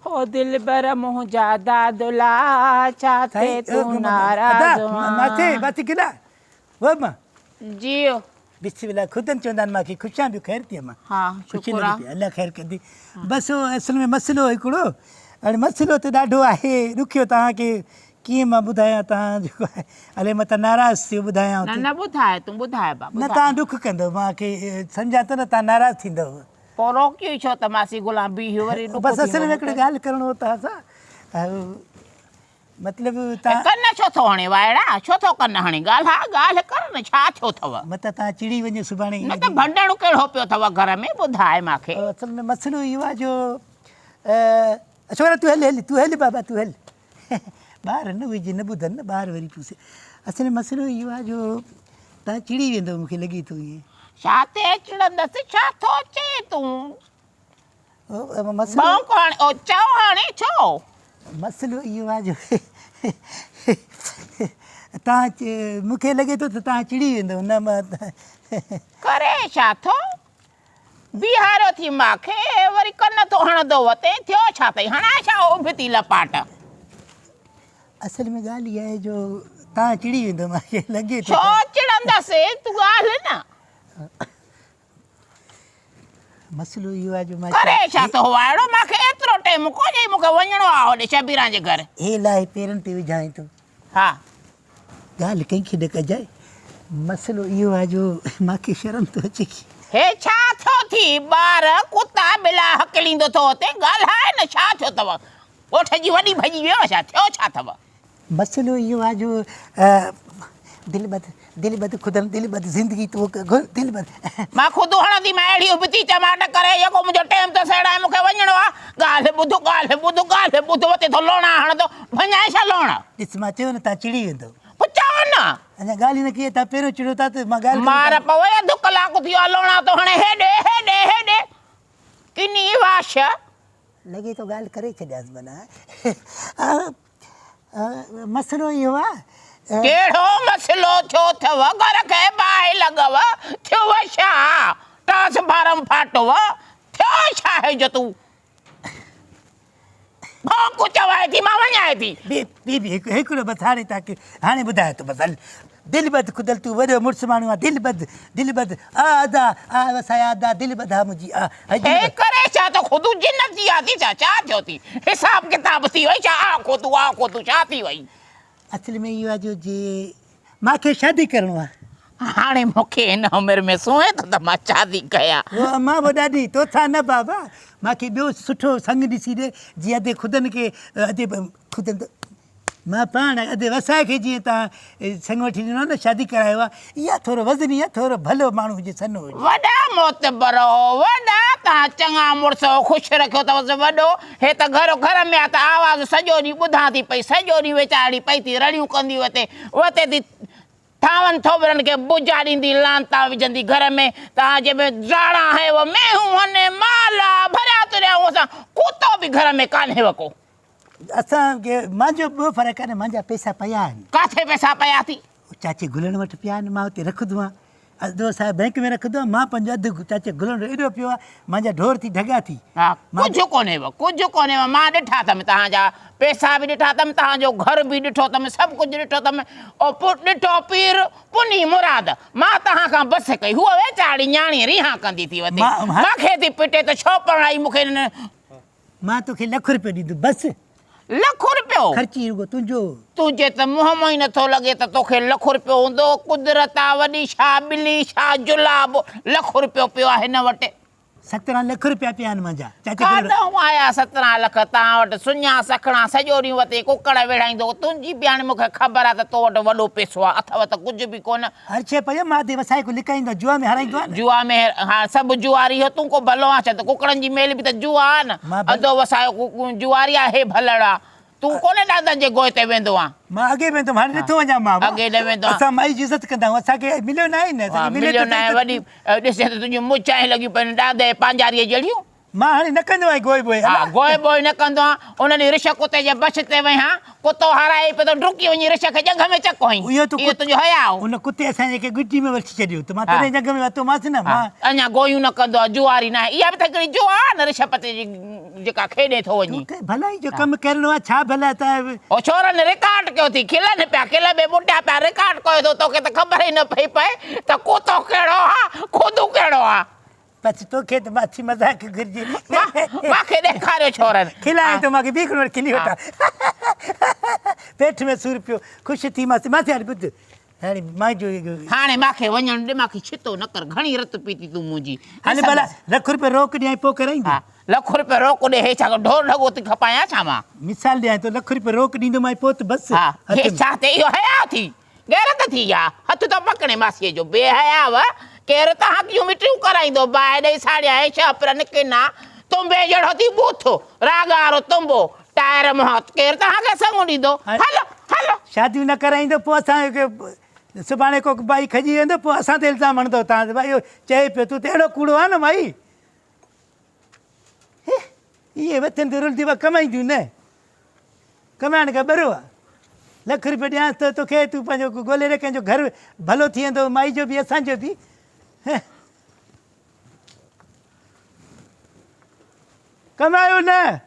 او دلبر منهنجا دادلا ڇا تي تون ناراض آن. ماٿي ماٿي گلا و ما جيو. بسم الله خودن چوندا آهن ماکي خوش آهيان ٻيو خير ٿي امان. ها شڪر آ. الله خير ڪندي بس هو اصل ۾ مسئلو هڪڙو هاڻي مسئلو ته ڏاڍو آهي ڏکيو توهان کي ڪيئن مان ٻڌايان توهان جيڪو آهي الائي متان ناراض ٿيو ٻڌايان نه نه ٻڌاء تون ٻڌاء با نه توهان ڏک ڪندو مان کي سمجهان ٿو نه توهان ناراض ٿيندو. پوء روڪيو ئي ڇو ته ماسي گلان بيهه وري ڏک بس اصل ۾ هڪڙي ڳالهه ڪرڻو هو توهان سان مطلب توهان ڪن ڇو ٿو هڻي وائڙا ڇو ٿو ڪن هڻي ڳالهاء ڳالهه ڪر نه ڇا ٿيو اٿو. متان توهان چڙي وڃو سڀاڻي. نه ته ڀنڊڻ ڪهڙو پيو اٿو گهر ۾ ٻڌاء مان کي. اصل ۾ مسئلو اهو آهي جو ڇورا تون هل هل تون هل بابا تون هل ٻار نه اهي جي نه ٻڌن نه ٻار وري پوء اصل ۾ مسئلو اهو آهي جو توهان چڙي ويندو مون کي لڳي ٿو ائين. ڇا تي چڙندس ڇا ٿو چئين تون. مسئلو ڀونڪ هاڻي او چئو هاڻي ڇو. مسئلو اهو آهي جو توهان مون کي لڳي ٿو ته توهان چڙي ويندو نه مان. ڪري ڇا ٿو. بيهاريو ٿي ماکي وري ڪن ٿو هڻندو وتين ٿيو ڇا اٿئي هڻائي ڇا ابتي لپاٽ. اصل ۾ ڳالهه اها آهي جو تان چڙي ويندو ماکي لڳي ٿو. ڇو چڙندس تون ڳالهه نه. مسئلو اهو آهي جو مان ڪري ڇا ٿو وائڙو ماکي ايترو ٽيم ڪونهي مونکي وڃڻو آهي هوڏي شبيران جي گهر. هي لاهي پيرن تي وجهانء ٿو. ها. ڳالهه ڪنهن کي نه ڪجانء. مسئلو اهو آهي جو مان کي شرم ٿو اچي. هي ڇا ٿيو ٿي ٻار ڪتا ٻلا هڪليندو ٿو وتين ڳالهاء نه ڇا ٿيو اٿو ڳوٺ جي وڏي ڀڄي ويو ڇا ٿيو ڇا اٿو. مسئلو اهو آهي جو دل ٻڌ دل ٻڌ خودن دل ٻڌ زندگي تو دل ٻڌ. مان خود هڻندي مان اهڙي ابتي چماٽ ڪري جيڪو منهنجو ٽيم ٿو سيڙائي مون کي وڃڻو آهي ڳالهه ٻڌ ڳالهه ٻڌ ڳالهه ٻڌ وتي ٿو لوڻا هڻندو ڀڃائين ڇا لوڻا. ڏس مان چيو نه تان چڙي ويندو. پوء چئو نه. اڃا ڳالهه ئي نه ڪئي تان پهريون چڙيو ٿا ته مان ڳالهه ڪري مار پوي اڌ ڪلاڪ ٿي ويو آ لوڻا ٿو هڻي هيڏي هيڏي هيڏي ڪني واش. لڳي ٿو ڳالهه ڪري ڇڏيانس معنيٰ مسئلو اهو آ. ڪهڙو مسئلو ٿيو اٿو گهر کي باهه لڳو ٿيو ڇا ٽرانسفارم ڦاٽو ٿيو ڇا آهي جو تون ڀونڪ چوائي ٿي مان وڃائي ٿي. بي بي بي هڪ هڪڙو بس هاڻي تاڪي هاڻي ٻڌايان ٿو بس هل دل ٻڌ خدل تون وڏو مڙس ماڻهو آ دل ٻڌ دل ٻڌ آ ادا آ وسايا ادا دل ٻڌ آ منهنجي آ هي ڪري ڇا ٿو خودو جن ٿي آ ٿي ڇا ڇا ٿيو ٿي حساب ڪتاب ٿي وئي ڇا آ خودو آ خودو ڇا ٿي وئي. اصل ۾ اهو آ جو جي مان کي شادي ڪرڻو آ. هاڻي مون کي هن عمر ۾ سونهين ٿو ته مان شادي ڪيان. او امان او ڏاڏي توسان نه بابا مان کي ٻيو سٺو سڱ ڏسي ڏي جيئن ادي خدن کي ادي خدن ته مان پاڻ ادي وسائي کي جيئن توهان سڱ وٺي ڏنو نه شادي ڪرايو آ اها ٿورو وزني آ ٿورو ڀلو ماڻهو هجي سنهو هجي. وڏا معتبر هو وڏا توهان چڱا مڙس هو خوش رکيو اٿوس وڏو هي ته گهر گهر ۾ آ ته آواز سڄو ڏينهن ٻڌان ٿي پئي سڄو ڏينهن ويچارڙي پئي ٿي رڙيون ڪندي وتي وتي ٿي ٿانون ٿوٻرن کي بجا ڏيندي لعنتان وجهندي گهر ۾ تان جي ۾ راڙا هنيو مينهون هن مال آ ڀريا تريا هون اسان ڪتو به گهر ۾ ڪانهيو ڪو. اسان کي مانجو ٻيو فرق ڪانهي مانجا پئسا پيا آهن. ڪاٿي پئسا پيا ٿي. چاچي گلڻ وٽ پيا آهن مان اتي رکندو آهيان اڌ اسان بئنڪ ۾ رکندو آهيان مان پنهنجو اڌ چاچي گلڻ وٽ ايڏو پيو آهي مانجا ڍور ٿي ڍڳا ٿي. ها ڪجهه ڪونهيو ڪجهه ڪونهيو مان ڏٺا اٿم توهان جا پئسا به ڏٺا اٿم توهان جو گهر به ڏٺو اٿم سڀ ڪجهه ڏٺو اٿم او ڏٺو پير پني مراد مان توهان کان بس ڪئي هوء ويچاري نياڻي ريهان ڪندي ٿي وتي مان کي ٿي پٽي ته ڇو پرڻائي مون کي هن مان توکي لک روپيو ڏيندس بس. لک روپيو؟ خرچي رڳو تنهنجو. تنهنجي ته منهن مان ئي نٿو لڳي ته توکي لک روپيو هوندو. قدرت آ وڏي ڇا ٻلي ڇا جلاب لک روپيو پيو آ هن وٽ. 17 لک روپيا پيا آهن منهنجا چاچي گلڙ. ڪاڏهون آيا 17 لک توهان وٽ سڃا سکڻا سڄو ڏينهن وتين ڪڪڙ ويڙهائيندو تنهنجي به هاڻي مون کي خبر آ ته تو وٽ وڏو پيسو آ اٿئو ته ڪجهه به ڪونه. هر شيء پئي آ مان ادي وسائي ڪو لڪائيندو آ جوا ۾ هارائيندو آ نه. جوا ۾ ها سڀ جواري هو تون ڪو ڀلو آ ڇا ته ڪڪڙن جي ميل به ته جوا آ نه ادو وسايو جواري آ هي ڀلڙ آ تون ڪونه ڏاندن جي گوء تي ويندو آن. مان اڳي ويندو هيم هاڻي نٿو وڃان مان اڳي نه ويندو آن. اسان مائي جي عزت ڪندا آهيون اسان کي مليو ناهي نه اسان کي مليو ناهي وڏي ڏسين ته تنهنجون مچايون لڳيون پيون آهن ڏاند ۽ پانجاريء جهڙيون. مان هاڻي نه ڪندو آهيان گوء بوء. ها گوء بوء نه ڪندو آهيان. ان ڏينهن رش ڪتي جي بڇ تي وئين ها. ڪتو هارائي پيو ته ڊڪي وڃي رش کي ڄنگهه ۾ چڪ هنئين. اهو اهو تنهنجو حياء هو. ان ڪتي اسان جي کي ڳچي ۾ وٺي ڇڏيو ته مان تڏهن ڄنگهه ۾ ورتومانس نه. مان. اڃا گويون نه ڪندو آهيان. جوئاري ناهي. اها به ته هڪڙي جوئا آهي نه رش پتي جي جيڪا کيڏي ٿو وڃي. توکي ڀلائي جو ڪم ڪرڻو آهي ڇا ڀلا ته. او ڇورن رڪارڊ ڪيو ٿي. کلن پيا. کل ۾ ٻٽيا پيا رڪارڊ ڪيو ٿو. توکي ته خبر ئي نه پئي پئي ته ڪتو ڪهڙو آهي خودو ڪهڙو آهي. بس توکي ته ماڇي مذاق گهرجي. مان کي ڏيکاريو ڇورن. کلائين ٿو مانکي بيک وٽ کلي وٺان. پيٽ ۾ سور پيو. خوش ٿي ماسي ماسي هاڻي ٻڌ هاڻي مانجو. هاڻي مانکي وڃڻ ڏي مانکي ڇتو نه ڪر گهڻي رت پيتي تون منهنجي. هل ڀلا لک روپيا روڪ ڏيانء پوء ڪرائيندين. ها لک روپيا روڪ ڏي هي ڇا ڍور ڍڳو ٿي کپايان ڇا مان. مثال ڏيانء ٿو لک روپيا روڪ ڏيندومانء پوء ته بس. ها هي ڇا ٿي اهو حياء ٿي. غيرت ٿي آ، هٿ ٿو پڪڙين ماسيء جو، بي حياء ڪير ته هڪيون مٽيون ڪرائيندو، باهه ڏئي ساڙيان ۽ شهپرن ڪنا، تنبي جهڙو ٿي ٻوٿ، راڳارو تنبو، ٽائر منهن، ڪير توهان کي سڱ ڏيندو، هل، هل. شاديون نه ڪرائيندو پوء اسان کي سڀاڻي ڪو ٻائي کڄي ويندو پوء اسان تي الزام هڻندو توهان تي ڀائي اهو چئي پيو تون ته اهڙو ڪوڙو آهين نه مائي. هي اهي وٿين تي رلنديون پر ڪمائينديون نه. ڪمائڻ کان ٻرو آ. لک روپيو ڏيانس ٿو توکي تون پنهنجو ڳولي رک ڪنهن جو گهر ڀلو ٿي ويندو مائي جو به اسان جو به. هه. ڪمايو نه.